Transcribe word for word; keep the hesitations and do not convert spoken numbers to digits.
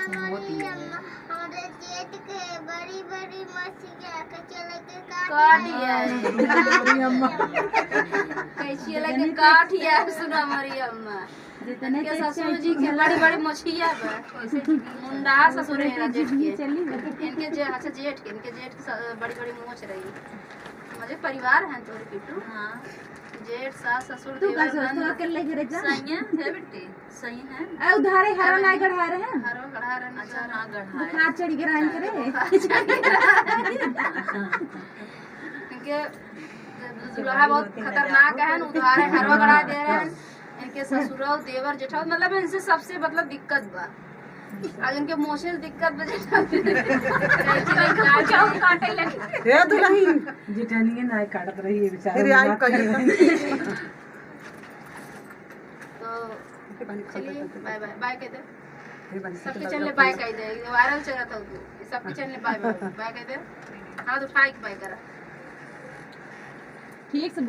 हमारे जेठ के बड़ी बड़ी मछलियाँ कैसे लगे काट काट लिया है। कैसे लगे काट लिया है, सुना हमारी अम्मा। जितने इनके ससुर जी के बड़ी बड़ी मोछिया बा। मुंडा ससुर है जेठ के। इनके जे, अच्छा, जेठ के, इनके जेठ के स-, बड़ी बड़ी मोछ रही। मुझे परिवार है तोर किट्टू। हाँ। जेठ, सास, ससुर, तू का देवर, सोच, तू ननद। अकेले घरे जा। सैया है बेटी, सैया है। आ, उधारे हरवा नाय गढ़ा रहे हैं। हरवा गढ़ा रहे हैं। अच्छा, हाँ, गढ़ा है। बुखार चढ़ के रहन करे। बुखार चढ़ के रहन। इनके दुल्हा बहुत खतरनाक है, उधारे हरवा गढ़ा दे रहे हैं। इनके ससुरौ, देवर, जेठौ, मतलब इनसे सबसे, मतलब, दिक्कत बा। आज इनके मोछे से दिक्कत बा, जेठा। ए दुल्हन। जेठानिए ना काटत रही है बेचारा। फिर आई कहिए। तो चलिए, बाय बाय, बाय कह दे। सबके चैनल बाय कह दे, वायरल चलत हो तू। सबके चैनल बाय बाय, बाय कह दे। हाथ उठा के बाय करा। ठीक से बोल।